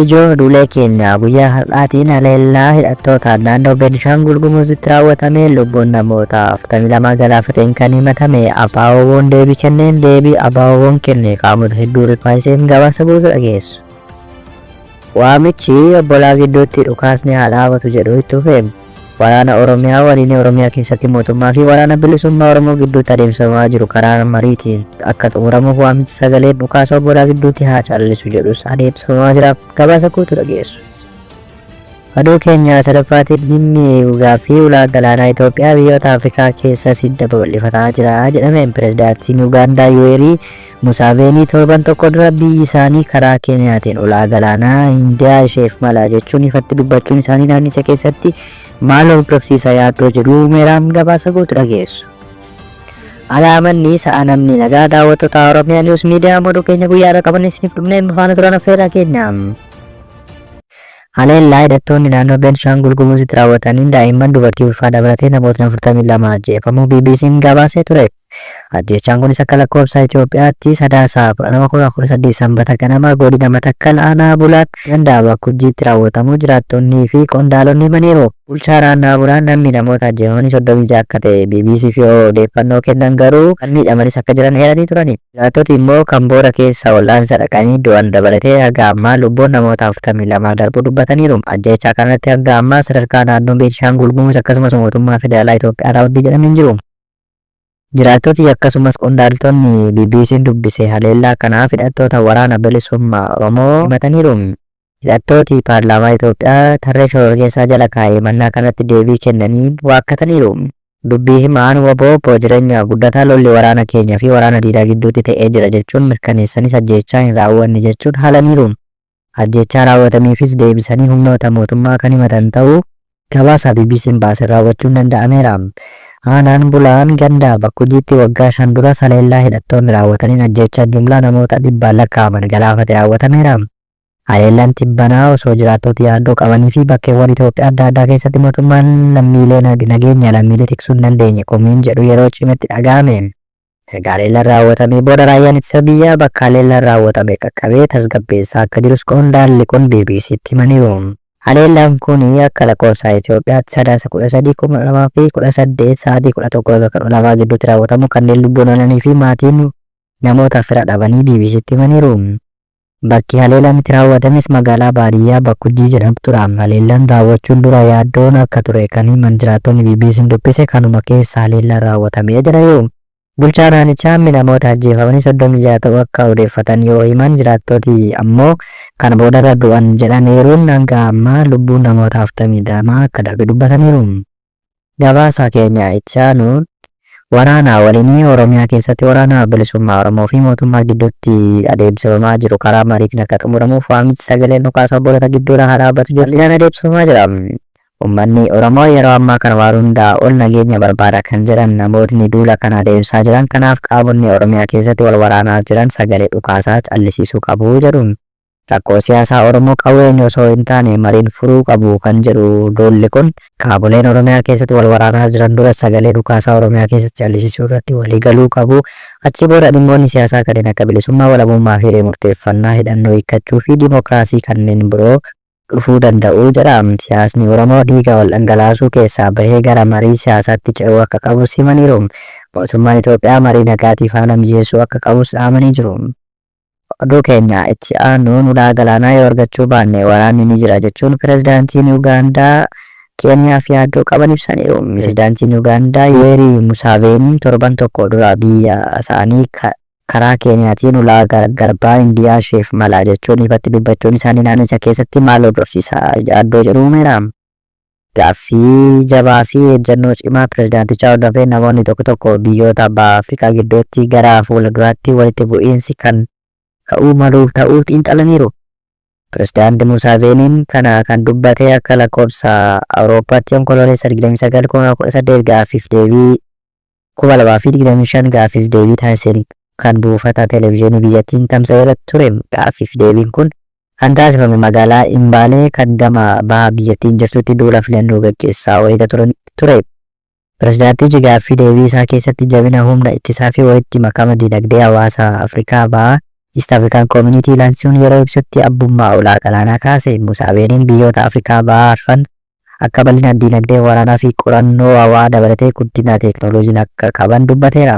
Ijoo oduulee keenya guyyaa har'aatiin haleellaa hidhattootaan naannoo Beenishaangul Gumuzitti raawwatameen lubbuun namoota 42 galaafateen kan himatame ABO-WBOn deebii kenneen deebii ABO-WBOn kenne qaamota hedduu rifaasiseen gabaasa guutuu dhageessu. Waamichi obbolaa gidduutti dhukaasni haa dhaabatu jedhu itti fufe. Waraana Oromiyaa waliin Oromiyaa keessatti mootummaa fi waraana bilisummaa Oromoo gidduutti adeemsifamaa jiru karaa mariitiin akka xumuramuuf waamichi sagaleen dhukaasa obbolaa gidduutti haa callisu jedhus adeemsifamaa jira. Gabaasa guutuu dhageessu. Oduu keenya sadaffaatiin dhimmi gaaffii ulaa galaanaa Itoophiyaa biyyoota Afrikaa keessas hidda babal'ifataa jira jedhame. Pirezidaantiin Ugaandaa Yuweerii Musaaveenii torban tokko dura biyyi isaanii karaa Keeniyaatiin ulaa galaanaa Hindiyaa isheef mala jechuun ifatti dubbachuun isaanii naannicha keessatti maal hordofsiisa yaaddoo jedhu uumeera. Gabaasa guutuu dhageessu. Alaamanni sa'a namni nagaa daawwattoota Oromiyaa Niwus Miidiyaa oduu keenya guyyaa irra qabanne isiniif dhufnee faana turan affeerraa keenya. Haleellaa hidhattoonni naannoo Beenishaangul Gumuzitti raawwataniin daa'imman dubartii ulfaa dabalatee namootni 42 ajjeefamuu BBC'n gabaasee ture. Ajjeechaan kunis akka lakkoofsa Itoophiyaatti Sadaasa 12,2018 Sanbata ganama godina Matakkal aanaa Bulaan ganda Bakkujjiitti raawwatamuu jiraattonnii fi qondaalonni himaniiru. Bulchaan aanaa Bulaan namni namoota ajjeefamanii 36 akka ta'e BBCf yoo odeeffannoo kennan garuu kan miidhamanis akka jiran eeranii turani. Jiraattoti immoo kan booda keessa wal'aansa dhaqanii du'an dabalatee haga ammaa lubbuun namoota 42 darbuu dubbataniiru. Ajjeechaa kanarratti hanga ammaa sadarkaa naannoo Beenishaangul Gumuz akkasumas mootummaa federaalaa Itoophiyaarraa wanti jedhame hin jiru. Jiraattoti akkasumas qondaaltonni BBC'n dubbise haleellaa kanaaf hidhattoota Waraana Bilisummaa Oromoo himataniiru. Hidhattooti paarlaamaa Itoophiyaa tarree shororkeessaa jala kaa'e himannaa kanatti deebii kennaniin waakkataniiru. Dubbii himaan wbo Obbo Jireenyaa Guddataa lolli waraana keenya fi waraana diinaa gidduutti ta'ee jira jechuun mirkaneessanis ajjeechaa hin raawwanne jechuun haalaniiru. Ajjeechaa raawwatameefis deebisanii humnoota mootummaa kan himatan ta'uu gabaasa BBCn baaserraa hubachuun danda'ameera. Aanaan Bulaan ganda Bakkujiitti waggaa 5 duras haleellaa hidhattoonni raawwataniin ajjeechaan jumlaa namoota dhibbaan lakkaa'aman galaafate raawwatameera. Haleellaan tibbanaa osoo jiraattoti yaaddoo qabanii fi bakkeewwan Itoophiyaa adda addaa keessatti mootummaan lammiilee nageenya lammiilee tiksuu hin dandeenye komiin jedhu yeroo cimetti dhaga'ame. Erga haleellaan raawwatamee booda raayyaan ittisa biyyaa bakka haleellaan raawwatame qaqqabee tasgabbeessaa akka jirus qondaalli kun BBCtti himaniiru. Haleellaan kun akka lakkoofsa Itoophiyaatti Sadaasa 13, 2018 sa'aatii 11:00 hanga 12 gidduutti raawwatamuu kanneen lubbuun oolanii fi maatiin namoota fira dhabanii BBCtti himaniiru. Bakki haleellaan itti raawwatames magaalaa baadiyyaa Bakkujjii jedhamtudha. Haleellaan raawwachuun dura yaaddoon akka ture kan himan jiraattonni BBC'n dubbise kanuma keessa haleellaan raawwatame jedhaniiru. Bulchaan aanichaa hammi namoota ajjeefamanii 36 ta'uu akka odeeffatan yoo himan jiraattoti ammoo kan boodarra du'an jedhan eeruun hanga ammaa lubbuun namoota 42 akka darbe dubbataniiru. Gabaasa keenya itti aanuun waraana waliinii Oromiyaa keessatti waraana bilisummaa Oromoo fi mootummaa gidduutti adeemsifamaa jiru karaa mariitiin akka xumuramuuf waamichi sagaleen dhukaasa obbolota gidduudhaan haa dhaabbatu jedhu bal'inaan adeemsifamaa jira. Uummanni Oromoo yeroo ammaa kana waan hundaa ol nageenya barbaada kan jedhan namootni duula kana adeemsisaa jiran kanaaf qaamonni Oromiyaa keessatti wal waraanaa jiran sagalee dhukaasaa callisiisuu qabu jedhu. Rakkoo siyaasaa Oromoo qawween osoo hin taane mariin furuu qabu kan jedhu duulli kun, qaamoleen Oromiyaa keessatti wal waraanaa jiran dura sagalee dhukaasaa Oromiyaa keessatti callisisuu irratti walii galuu qabu. Achii booda dhimmoonni siyaasaa kanneen akka bilisummaa, walabummaa fi hiree murteeffannaa, hidhannoo hiikkachuu fi dimookiraasii kanneen biroo dhufuu danda'u jedha. Siyaasni Oromoo dhiiga wal dhangalaasuu keessaa bahee gara marii siyaasaatti ce'uu akka qabus himaniiru. Mootummaan Itoophiyaa marii nagaatiif haala mijeessuu akka qabus dhaamanii jiru. Oduu keenya itti aanuun ulaa galaanaa yoo argachuu baanne waraanni ni jira jechuun pirezidaantiin Ugaandaa Keeniyaaf yaaddoo qaban ibsaniiru. Pirezidaantiin Ugaandaa Yuweerii Musaaveeniin torban tokko dura biyya isaanii karaa Keeniyaatiin ulaa garbaa Indiyaa isheef mala jechuun ifatti dubbachuun isaanii naannicha keessatti maal hordofsiisa yaaddoo jedhu uumeera. Gaaffii jabaa fi ejjennoo cimaa pirezidaantichaa hordofee namoonni tokko tokko biyyoota Baha Afrikaa gidduutti gara fuula duraatti walitti bu'iinsi kan ka'uu malu ta'uu xiinxalaniiru. Pirezidaanti Musaaveeniin kana kan dubbate akka lakkoofsa Awurooppaatti Onkoloolessa 29, 2018 gaaffiif deebii 2025 gaaffiif deebii taasiseen kan buufata televizyinii biyyattiin tamsa'e irratti ture. Gaaffiif deebiin kun kan taasifame magaalaa Imbaalee kan gama baha biyyattiin jirtutti duula filannoo gaggeessaa wayita turanitti ture. Pirezidaantichi gaaffii deebii isaa keessatti jabina humna ittisaa fi walitti makama dinagdee hawaasa Afrikaa Bahaa East African Community ilaalchisuun yeroo ibsutti abbummaa ulaa galaanaa kaase. Musaaveeniin biyyoota Afrikaa bahaa arfan akka bal'inaan diinagdee, waraanaa fi qorannoo hawaa dabalatee guddina teeknooloojiin akka qaban dubbateera.